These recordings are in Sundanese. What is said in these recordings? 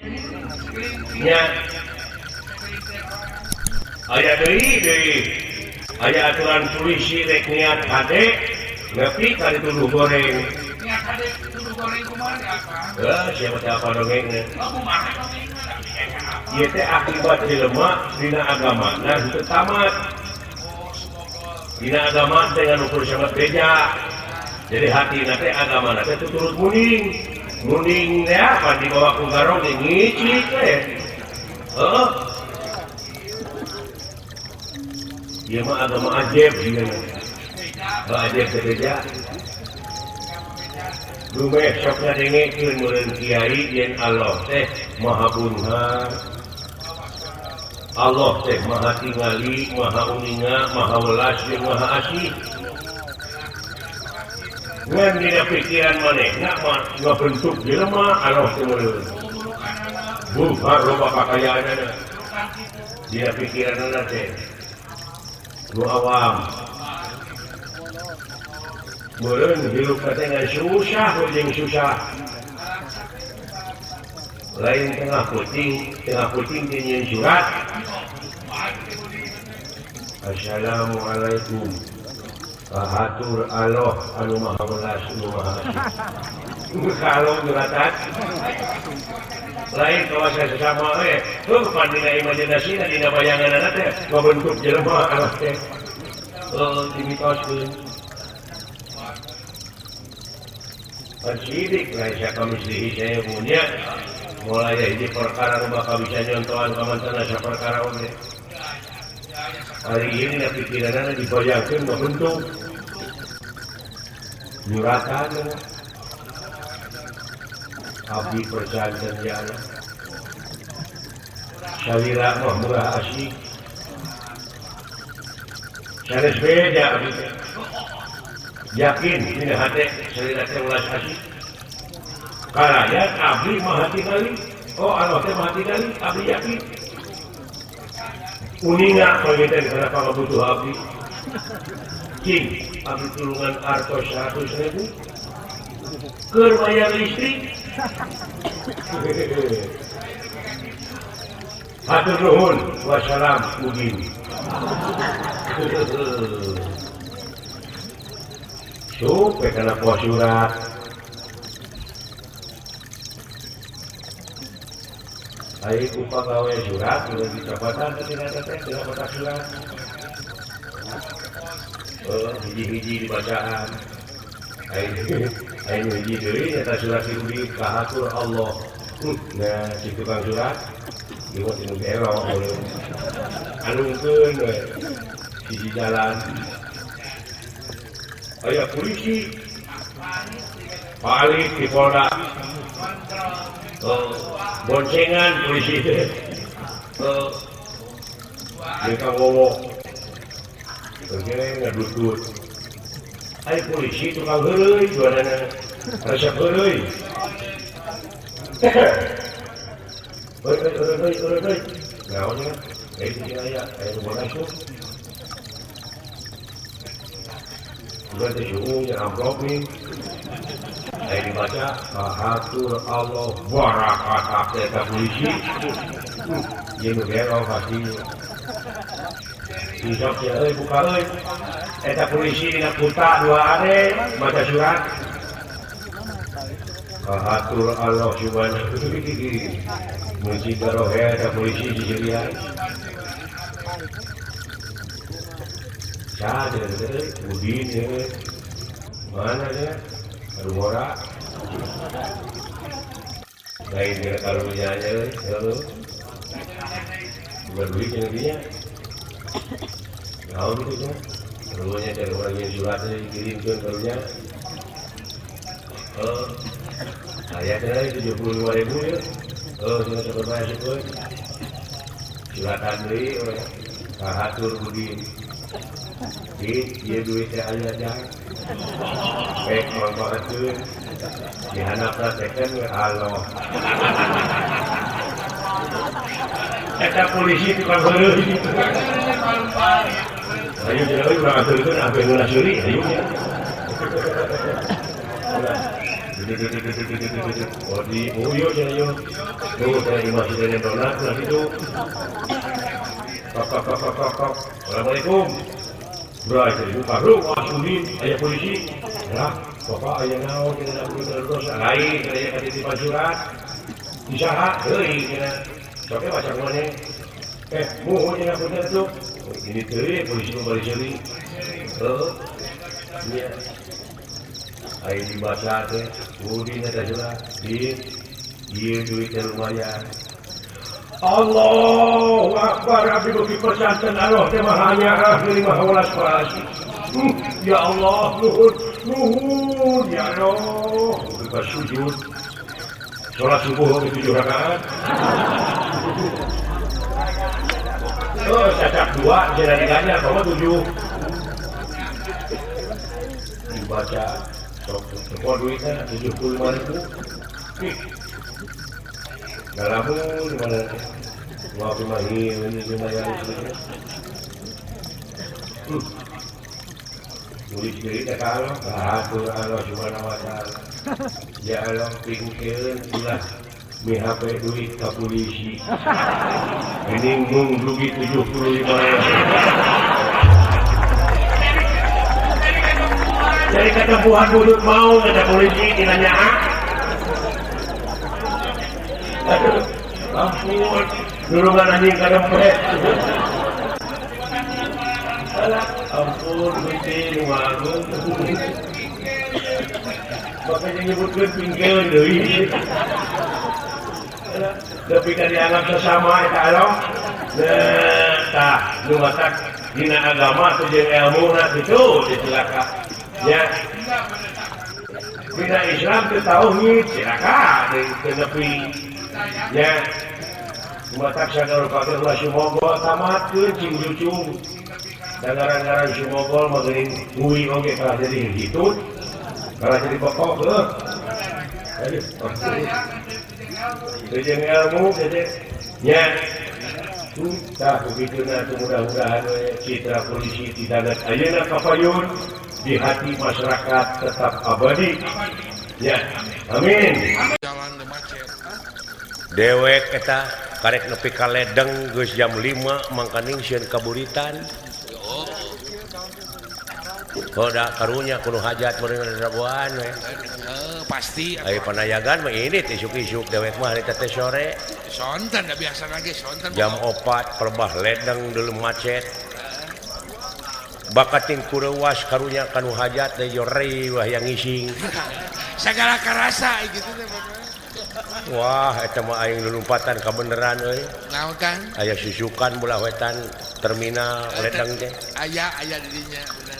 Nya aya deui deui aya aturan polisi rek niat hade nepi ka dituduh goreng. Niat hade dituduh goreng kumaha apa? Heuh, siapa siapa dongengna. Oh, kumaha dongengna da kayak apa? Ieu teh akibat jelema dina agamana henteu tamat. Oh, sumogol. Dina agama teh ngan ukur sama beja. Jadi hatina teh agamana teh tuturut muning. Muning teh apa dibawa ku garong ge ngicik we. Heeh. Ieu mah agama ajaib ieu. Ajaib teh beja. Dumeh sok ngadengekeun meureun kiai yen Allah teh Maha Bunghar. Allah teh Maha Tingali, Maha Uninga, Maha Welas jeung Maha Asih. Ngan dina pikiran manehna mah ngabentuk jelema Allah teh meureun. Bunghar loba kakayaanana. Dina pikiranana teh nu awam. Meureun hirup teh ngan susah jeung susah. Lain tengah puting jeung nyeun surat. Assalamualaikum. Kahatur Allah anu Maha Welas anu Maha Asih. Kalau nyuratan lain kawasan sesama we. Heuh pan dina imajinasina dina bayanganana teh ngabentuk jelema Allah teh. Heuh dimitoskeun. Sidik lah siapa mesti saya punya mulai dari perkara nu bakal bisa nyontohan ka mantan asa perkara oge. Hari ini na pikiranana dibayangkeun ngabentuk nyuratan abdi perjanjian ya Allah. Salira mah murah asih. Sanes beda abdi teh. Yakin dina hate salira teh ulas asih. Karayan abdi maha tingali. Oh Allah teh maha tingali, abdi yakin. Uninga panginten kana pangabutuh abdi. Cing, abdi tulungan artos 100.000. Keur bayar listrik. Hatur nuhun, wassalam udin. Supe kana poe surat. Ai ku pagawe surat udah dicapatan teh tina teh tina kotak surat. Hiji-hiji dibacaan. Ai ai nu hiji deui eta surat diundi kahatur Allah. Nah, si tukang surat ieu mah tinu gelo alungkeun we hiji jalan. Aya polisi Pak di Polda. Oh, boncengan polisi teh. Oh. Mereka ngomong. Oke, ngadut-dut. Ai polisi tukang heureuy jualanna. Resep heureuy. Heuy heuy heuy heuy heuy. Naon nya? Eh di aya, aya nu masuk. Bukan teh suung nya amplop nih. Aya dibaca kahatur Allah barakat eta polisi. Ieu nu gelo pasti. Insya Allah euy buka euy. Eta polisi dina kuta dua ade maca surat. Kahatur Allah subhanahu muji garohe eta polisi di Jilian. Saha teh Udin ye. Mana dia? Aduh ngora. Lain dina karunya nya euy, heuh. Bukan duit yang dinya. Naon kitu nya? Karunya dari orang yang surat teh dikirimkeun karunya. Heuh. Aya teh 75.000 ye. Heuh, cenah sok bayar seukeun. Suratan deui we. Kahatur Udin. Di ieu duit teh aya jang. Rek manfaatkeun. Dihandapna teh kan we Allah. Eta polisi tukang heureuy. Ayo jeung euy urang aturkeun ampe ngeunah seuri ayo nya. Oh di oh yo cenah yo. Tuh saya di masjid yang donat lah itu. Kok kok kok kok kok. Assalamualaikum. Bro, itu dibuka. Bro, Udin, aya polisi. Lah, bapak aya naon cenah dosa. Lain cenah aya katitipan surat. Usaha deui cenah. Sok baca kumaha. Muhun cenah punten tuh. Ini deui polisi mah bari seuri. Heuh. Iya. Aya dibaca teh, Udin eta surat. Din, ieu duit teh lumayan. Allahu Akbar, abdi beuki persanten Allah teh maha nyaah deui maha welas asih. Ya Allah, nuhun, nuhun ya Allah. Beuki sujud. Salat subuh 7 rakaat. Oh, cacak 2 cenah diganjar bawa 7. Dibaca sok teu duitna 75.000. Ih. Ngalamun mana waktu mahi ini lumayan itu. Nulis diri teh kalau bahatur Allah Subhanahu wa taala. Ya Allah pingkeun ulah mihape duit ka polisi. Ini mung rugi 75. Jadi ketempuhan duduk mau ada polisi dinanya. Aduh, ampun, nurungan anjing kadempet. Alah, ampun, duit nu agung. Makanya nyebutkeun pingkeun deui. Tapi kan dianggap sesama eta Allah. Nah, tah nu matak dina agama teh jeung elmuna kitu dicilaka. Ya. Dina Islam teh tauhid cilaka teu nepi. Ya. Matak sagala rupa teh ulah sumogol tamatkeun cing jucung. Da ngaran-ngaran sumogol mah geuning nguwi oge kalah jadi hitut. Kalah jadi pokok heuh. Aduh, jeung ilmu teh nya. Tah begituna tuh mudah-mudahan we citra polisi tidak ayeuna kapayun di hati masyarakat tetap abadi. Ya, amin. Dewek eta karek nepi ka ledeng geus jam 5 mangkaning sieun kaburitan. Koda karunya kudu hajat meureun ragoan we. Pasti. Aya panayagan mah ini teh isuk-isuk dewek mah harita teh sore. Sonten da biasa lagi sonten. Jam 4 perbah ledeng deuleu macet. Bakating kureuwas karunya kanu hajat teh jore wah yang ngising. Sagala karasa gitu teh. Wah eta mah aing lulumpatan kabeneran euy. Naon kan? Aya susukan belah wetan terminal ledeng teh. Aya aya di dinya bener.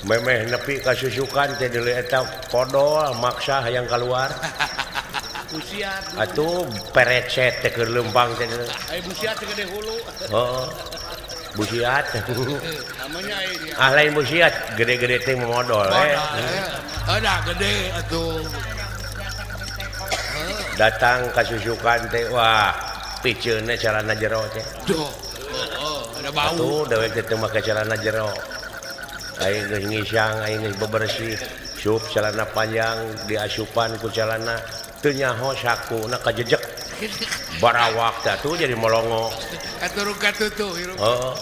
Memeh nepi ka susukan teh deuleu eta podol maksa hayang kaluar. Busiat. Atuh perecet teh keur leumpang teh. Aya busiat teh gede hulu. Heeh. Busiat. Namanya aya. Ah lain busiat, gede-gede teh modol eh. Heuh da gede atuh. Datang ka susukan teh wah piceunna calana jero teh. Duh. Heeh, ada bau. Atuh dewek teh teu make calana jero. Aing geus ngisang, aing geus bebersih, sup celana panjang diasupan ku celana teu nyaho sakuna kajejek. Barawak teh atuh jadi molongo. Katurung katutuh hirup. Heeh.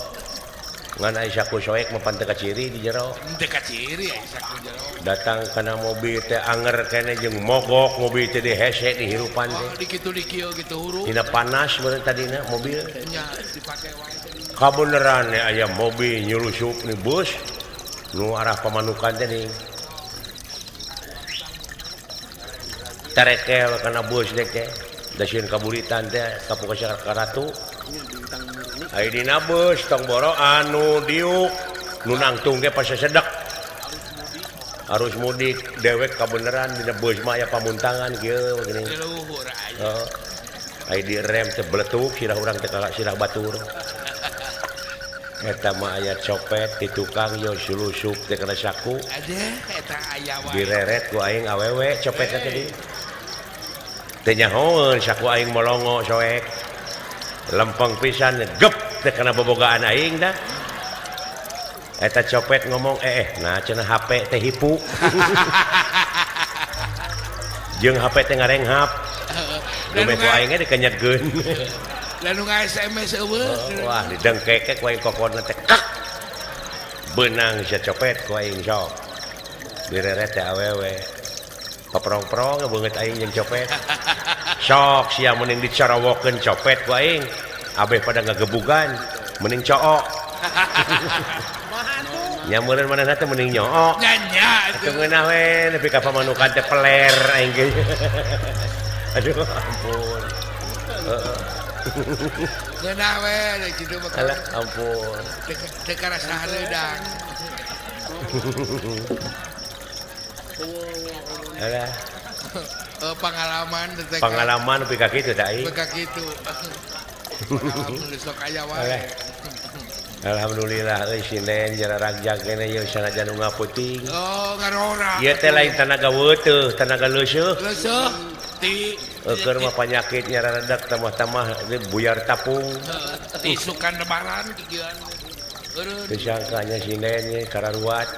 Ngan aya saku soek mah pan teu kaciri di jero. Teu kaciri aya saku jero. Datang kana mobil teh anger keneh jeung mogok mobil teh dihese dihirupan teh. Oh, dikitu dikieu gitu huruf. Dina panas meureun tadina mobil. Nya dipake wae. Kabeneran aya mobil nyulusup ni bus. Nu arah pamanukan teh nih. Tarekel kana bus teh teh. Da sieun kaburitan teh ka Pukasar Karatu. Aya dina bus tong boro anu diuk nu nangtung ge pasasedek. Arus mudik dewek kabeneran dina bus mah aya pamuntangan kieu geuning. Heeh. Aya direm teh beletuk sirah urang teh ka sirah batur. Eta mah aya copet di tukang yo sulusup teh kana saku. Eta aya wae. Direret ku aing awewe copet teh tadi. Teu nyahoeun saku aing molongo soek. Lempeng pisan gep teh kana bobogaan aing dah. Eta copet ngomong nah cenah HP teh hipu. Jeung HP teh ngarenghap. Dume ku aing ge dikenyetkeun. Lah nu SMS eueuh. Wah, didengkek ku aing kokona teh kak. Beunang sia copet ku aing sok. Direret teh awewe. Paprong-prong beungeut aing jeung copet. Sok sia mending dicarawokeun copet ku aing. Abeh pada ngagebugan mending cook. Nya meureun manehna teh mending nyook. Nya nya atuh ngeunah we nepi ka pamanukan teh peler aing ge. Aduh ampun. Heeh. Ngeunah we kitu mah. Alah ampun. Teu karasa hareudang. Alah. Pengalaman teh. Pengalaman nepi ka kitu teh aing. Nepi ka kitu. Pengalaman sok aya wae. Alhamdulillah euy sinden jararagjag keneh ieu sanajan unggal peuting. Oh, ngarora. Ieu teh lain tanaga weuteuh, tanaga leuseuh. Leuseuh ti keur mah panyakit nyararedak tambah-tambah buyar tapung. Isukan lebaran kikieuan. Eureun. Teu sangkanya sinden ye kararuat.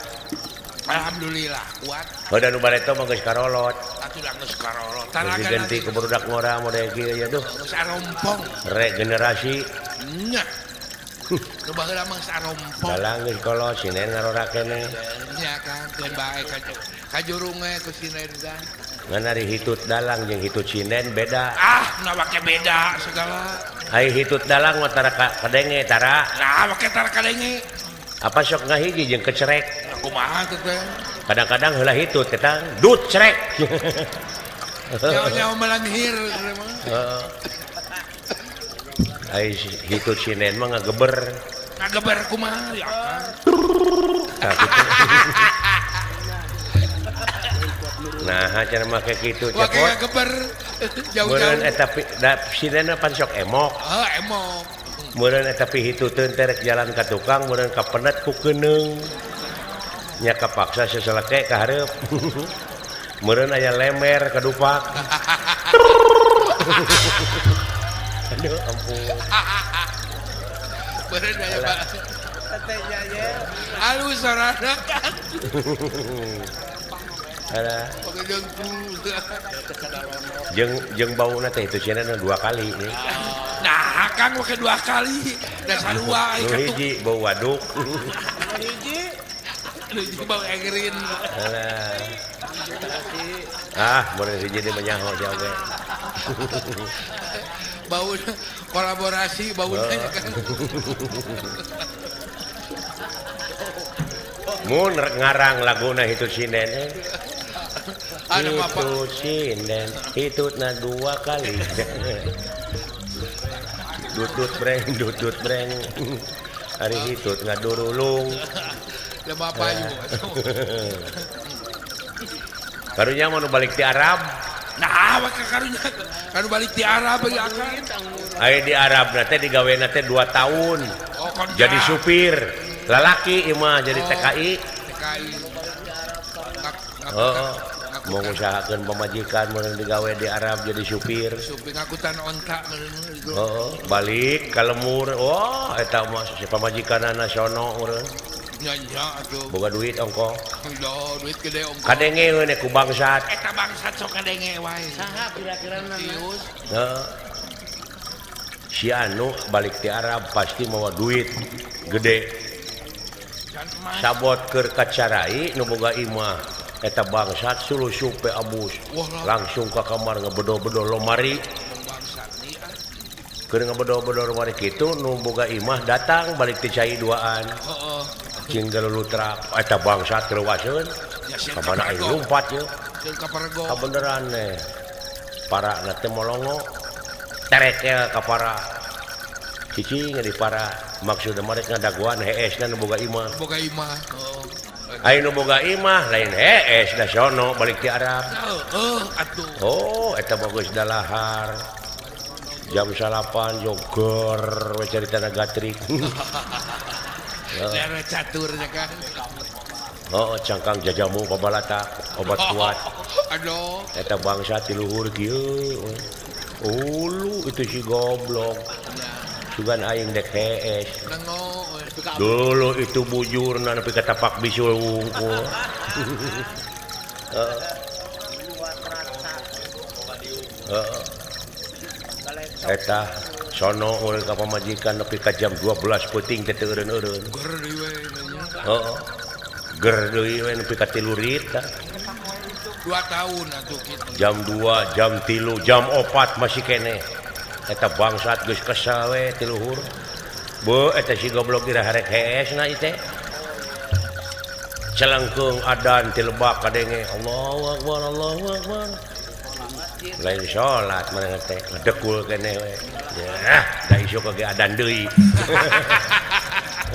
Alhamdulillah kuat. Heuh nu bareto mah geus karolot. Atuh da geus karolot. Tanaga ganti ke barudak ngora model kieu ya duh. Geus arompong. Regenerasi. Nya. Nu baheula mah geus arompong. Dalang geus kolot sinden ngarora keneh. Nya Kang, keun bae kajurung we ku sinden teh. Ngan ari hitut dalang jeung hitut sinden beda. Ah, na make beda segala. Ai hitut dalang mah tara kadenge tara. Nah, make tara kadenge. Apa sok ngahiji jeung kecerek. Kumaha teh teh? Kadang-kadang heula hitut ketang dut cerek. Nyawa-nyawa melanghir mah. Heeh. Ai hitut sinden mah ngageber. Ngageber kumaha ya Kang? Tah kitu. Nah, cara make kitu cepot. Make ngageber jauh-jauh. Meureun eta da sinden pan sok emok. Heuh, emok. Meureun eta pihituteun teh rek jalan ka tukang meureun kapenet ku keuneung. Nya kapaksa seseleke ka hareup. Meureun aya lemer kadupak. Aduh ampun. Meureun aya ba. Alus sorana kan. Alah. Jeung jeung bauna teh itu cenah dua kali nih. Nah, Kang make dua kali. Da sarua ai ka hiji bau waduk. Hiji. Hiji bau egrin. Alah. Ah, mun hiji deui mah nyaho sia oge. Bau kolaborasi bauna kan. Mun rek ngarang laguna hitut sinden. Ada apa? Hitut sinden, hitutna dua kali. Dut-dut breng, dut-dut breng. Ari hitut ngadurulung. Lemah payu. Karunya mun balik ti Arab. Nah, maka karunya kanu balik ti Arab ya Kang. Aya di Arab na teh digawena teh 2 tahun. Oh, jadi supir. Lalaki ieu mah jadi TKI. TKI. Heeh. Mau ngusahakeun pamajikan mun digawe di Arab jadi supir. Supir ngakutan onta meureun. Heeh, balik ka lemur. Wah, eta mah si pamajikanna sono meureun. Nya nya atuh. Boga duit ongkoh. Duh, duit gede ongkoh. Kadenge we ku bangsat. Eta bangsat sok kadenge wae. Saha kira-kira na? Heeh. Si anu balik ti Arab pasti mawa duit gede. Sabot keur kacarai nu boga imah eta bangsat sulusup pe abus langsung ka kamar ngebedo-bedo lomari keur ngebedo-bedo lomari kitu nu boga imah datang balik ti cai duaan cing galulutrak eta bangsat reuaseun ka mana aing lumpat ye kabeneran eh para na teh molongo terekel ka para cicing di para maksudna mah rek ngadaguan hees na nu boga imah. Boga imah. Heeh. Ai nu boga imah lain hees da sono balik ti Arab. Heeh, atuh. Oh, eta mah geus dalahar. Jam 9 jogor we caritana gatrik. Daerah catur nya kan. Oh, cangkang jajamu pabalata obat kuat. Aduh. Eta bangsa ti luhur kieu. Ulu itu si goblok. Sugan aing dek hees. Dulu itu bujurna nepi ka tapak bisul wungkul. Heeh. Eta sono ulun ka pamajikan nepi ka jam 12 peuting teh teu eureun-eureun. Ger deui we nya. Heeh. Ger deui we nepi ka 3 rit tah. 2 tahun atuh kitu. Jam 2, jam 3, jam 4 masih keneh. Eta bangsat geus kesel we ti luhur. Beuh eta si goblok dira harek hees na ieu teh. Celengkeung adan ti lebak kadenge Allahu Akbar Allahu Akbar. Lain salat manehna teh ngedekul keneh we. Yah, da isuk ge adan deui.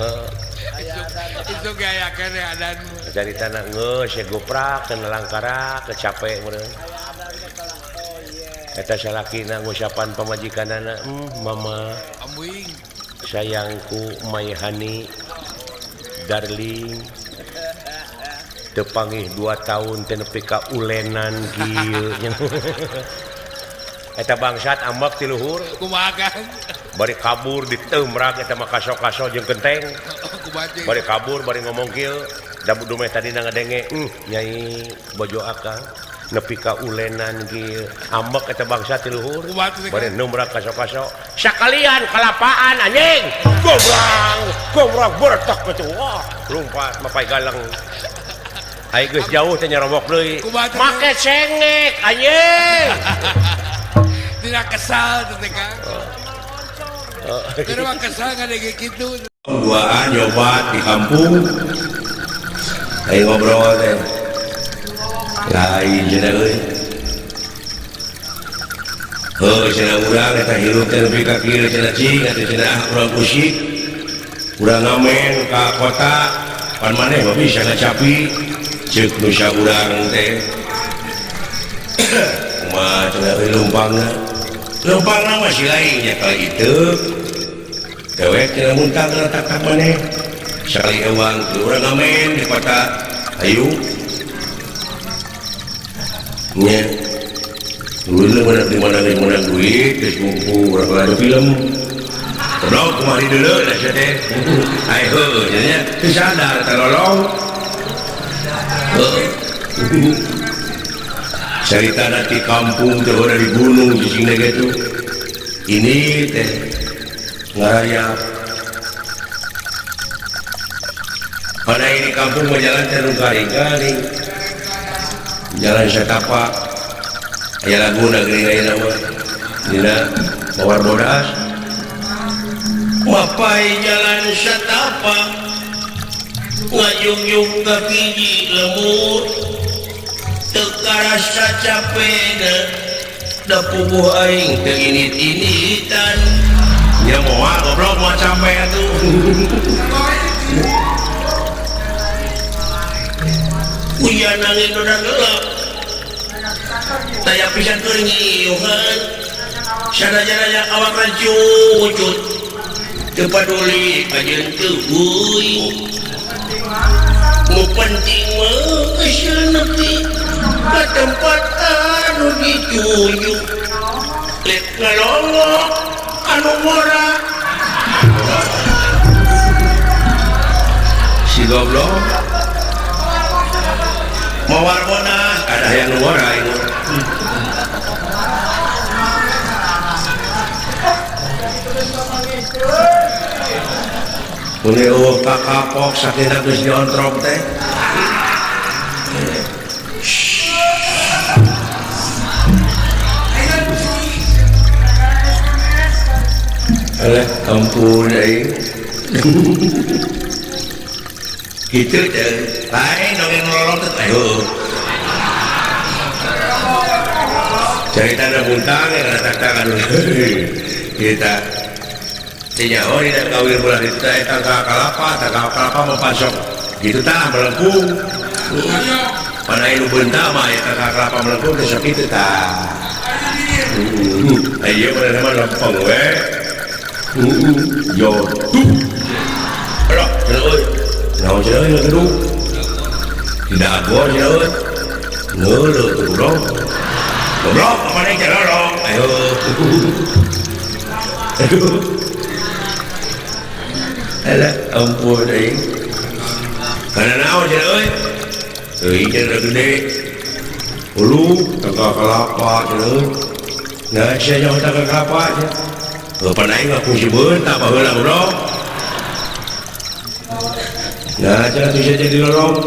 Heeh. Isuk ge aya keneh adan. Caritana geus ye goprak kana langkara kecape meureun. Eta salakina ngusapan pamajikanana, mama ambuing sayangku my honey darling. Teu panggih 2 tahun teh nepi ka ulenan kieu. Eta bangsat ambek ti luhur. Kumaha kan? Bari kabur diteumrak eta mah kaso-kaso jeung kenteng. Bari kabur bari ngomong kieu, da dumeh tadina ngadenge, nyai bojo akang nepi ka ulenan kieu. Ambek eta bangsat ti luhur. Bari neumrak kaso-kaso. Sakalian kalapaan anjing. Gobrang, gobrang bertek kitu. Wah, lumpat mapai galeng. Ai geus jauh teh nyarobok deui. Make cengek anjing. Tidak kesal teh Kang. Keur mah kesal ngadenge kitu. Duaan nyoba di kampung. Ayo ngobrol teh. Lain cenah euy. Heuh cenah urang eta hirup teh nepi ka kieu cenah cing atuh cenah urang usik. Urang ngamen ka kota pan maneh mah bisa ngacapi. Ceuk nu saurang teh. Kumaha cenah euy lumpangna? Lumpangna mah si lain nya kali itu. Dewek cenah muntah kana takak maneh. Sakali ewang urang ngamen di kota. Ayo. Nya. Dulu mana di mana di mana duit geus ngumpul urang ada film. Goblok kumaha di deuleu da sia teh. Ai heueuh nya teu sadar talolong. Cerita nanti kampung teh ora di gunung di sini gitu. Ini teh ngarayap. Pada ini kampung mah jalan teh nu garing-garing. Jalan satapak. Aya laguna geuning ayeuna mah. Dina mawar bodas. Mapai jalan satapak. Ngajungjung ka hiji lemur. Teu karasa capena. Da puguh aing teu init-initan. Nya moal goblok moal capek atuh. Hujan angin udah gelap. Daya pisan keur nyiuhan. Sanajan awak racucut. Teu paduli kajeun teu heuy. Nu penting mah geus nepi ka tempat anu dituju. Lek ngalongok anu ngora. Si goblok mawar bodas ada yang ngora itu. Muni eueuh kakapok sakinah geus diontrok teh. Alah ampun aing. Kitu teh lain dongeng lolong teh heueuh. Carita na buntang ya tangan kita tinyaho dina kawin ulah ditu teh tangkal kalapa, tangkal kalapa mah pasok gitu tah melengkung. Pada nu beunta mah eta tangkal kalapa melengkung teh sok kitu tah. Ieu mah mah lempeng we. Yo tuh. Alah, euy. Naon cenah euy gedung? Tidak agor cenah euy. Ngeuleuh tuh goblok. Goblok apa nih lolong. Ayo. Aduh. Alah, ampun aing. Kana naon cenah euy? Euy cenah gede. Ulu tangkal kalapa cenah euy. Nah sia nyaho tangkal kalapa nya. Heuh pan aing mah fungsi beunta baheula urang. Nah cenah tuh sia jadi lolong.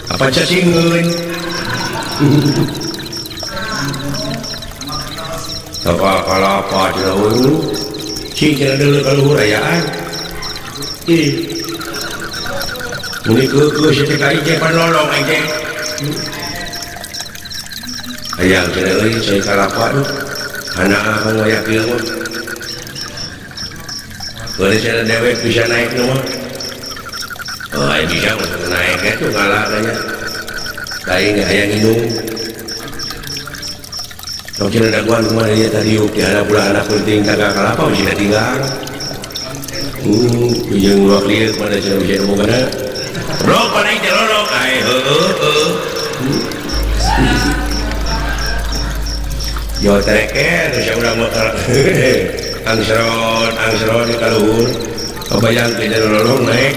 Apa cacingeun. Tangkal kalapa cenah eueuh. Cing cenah deuleu ka luhur ayaan. Ih. Muni keukeuh sia teh ka aing pan lolong aing teh. Hayang cenah euy cai kalapa duh. Anak kan waya kieu mah. Boleh cenah dewek bisa naik nu mah. Oh, aya bisa mah naik ge tuh ngalah nya. Lain hayang nginum. Tong cenah daguan kumaha ieu tadi yuk di handap ulah anak penting tangkal kalapa bisa tinggal. Jeung luak lieu pada cenah bisa bogana. Rok pan aing teh lolong ai heueuh heueuh. Yo treker sia urang mah angsron angsron ka luhur. Kabayang teh lolong naik.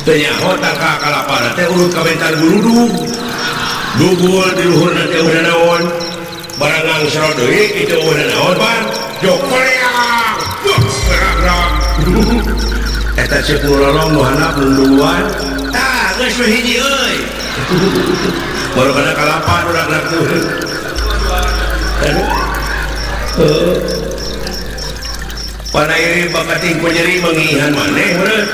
Teu nyaho tangkal kalapa teh urut ka bentar guludug. Dugul di luhurna teh eueuh naon. Barang angsron deui kitu eueuh naon pan. Jok koreang. Gerak-gerak. Eta ceuk lolong nu handap nungguan. Tah geus we hiji euy. Baru kana kalapa urang gerak tuh. Panairi bakating ku nyeri mengihan maneh meureun.